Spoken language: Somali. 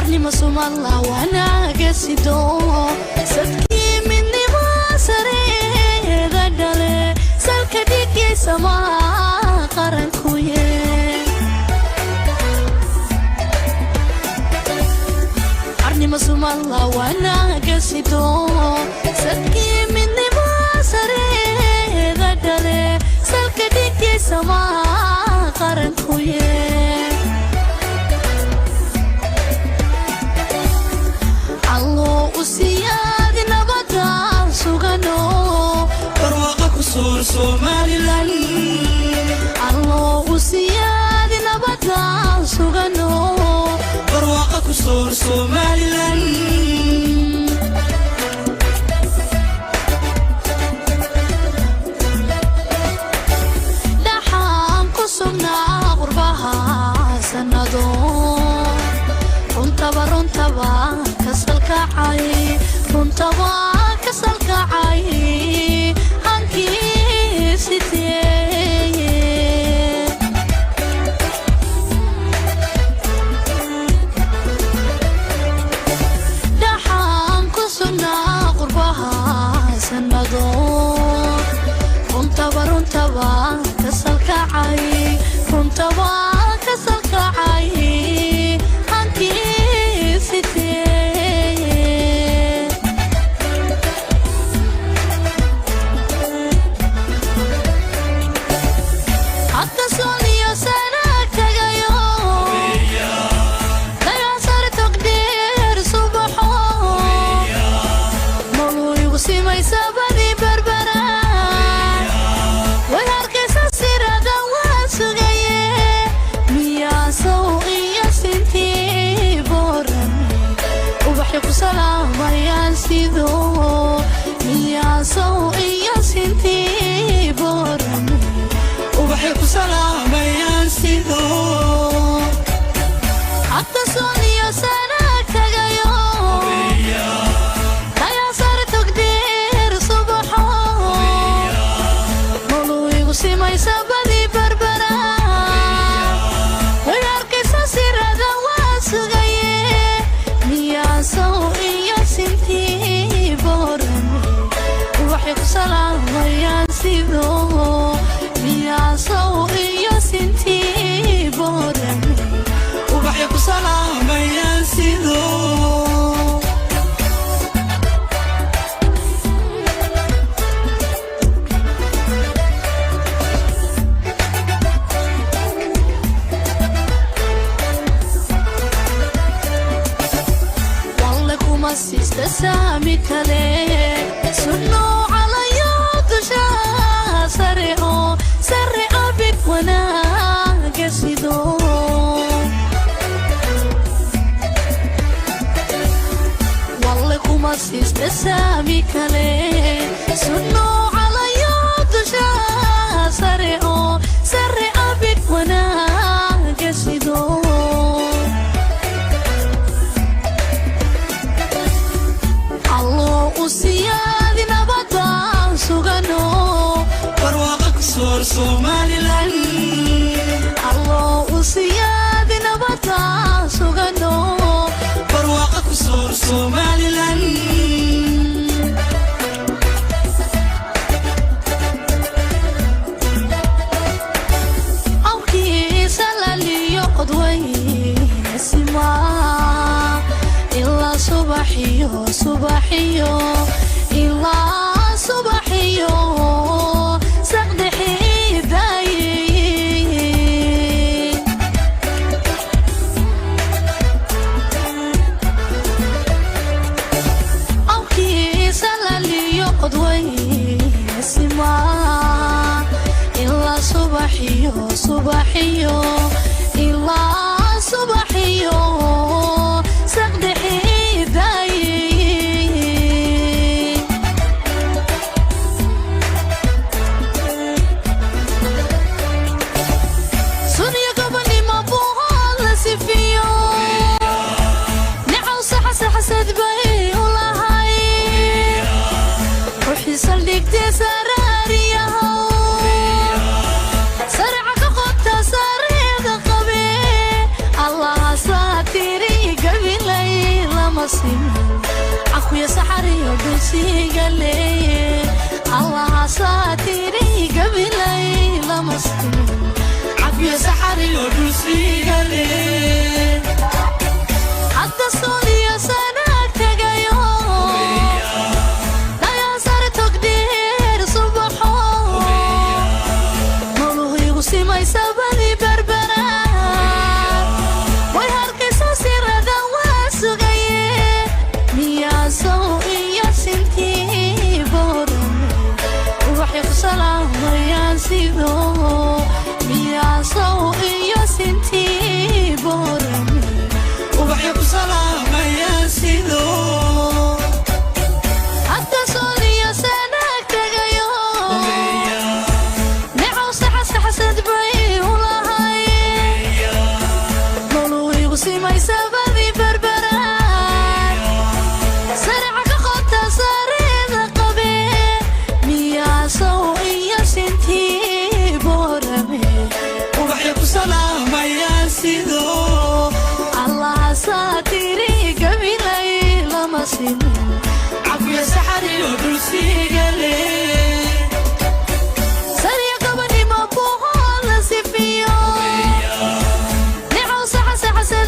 Qarnimo sumalla wanaaga sido, sadkii midnimo sareeda dhale, salka dhigiisama qarankuye. Qarnimo sumalla wanaaga sido, sadkii midnimo sareeda dhale, salka dhigiisama qarankuye. Allo u siyaadi nabada sugano, barwaaqa ku soor Somalilan. Allo u siyaadi nabada sugano, barwaaqa ku soor Somalilan. Dhaxaan ku sugnaa qurbaha sannado, runtaba runtaba kasalkacay, runtaba kasalkacay hankii siteeye. Dhaxaan ku sugnaa qurbaha sannado, runtaba runtaba kasalkacay, runtaba kasalkacay hankii siteeye. Hadda sooniyo sanaag tagayo, dayaasar togdheer subaxo, maluu igu simaysa badi berbera, way harkaysa sirada waa sugaye, miyaasow iyo sintii boran ubaxyo ku salaamayaan sido, miyaasow iyo sintii boran ubaxay ku salaamayaan sido. Hadda sooniyo sanaag tagayo, dayaasar togdheer subaxo, maluu igu simaysa badi berbera, way arkaysa sirada waa sugaye, miyaasow iyo sintii boran ubaxay ku salaamayaan sido, miyaasow iyo sintii boran ubaxay ku salaamayaan sido. Walle kuma siista saami kale, sunno calayo dusha sare oo sare abid wanaaga sido. Walle kuma siista saami kale, sunno calayo dusha sare oo sare abid wanaaga sido. Allo u siyaadi nabada sugano, barwaaqa ku soor Somalilan. Allo u siyaadi nabada sugano, barwaaqa ku soor Somalilan. Awrkiisa laliyo qodweyne simaa, ilaa subaxiyo subaxiyo, ilaa subaxiyo saqdhexiidaaye. Awrkiisa laliyo qodweyne simaa, ilaa subaxiyo subaxiyo, ilaa subaxiyo saqdhexiidaaye. Siman cakuya saxariyo dhulsiga leeye.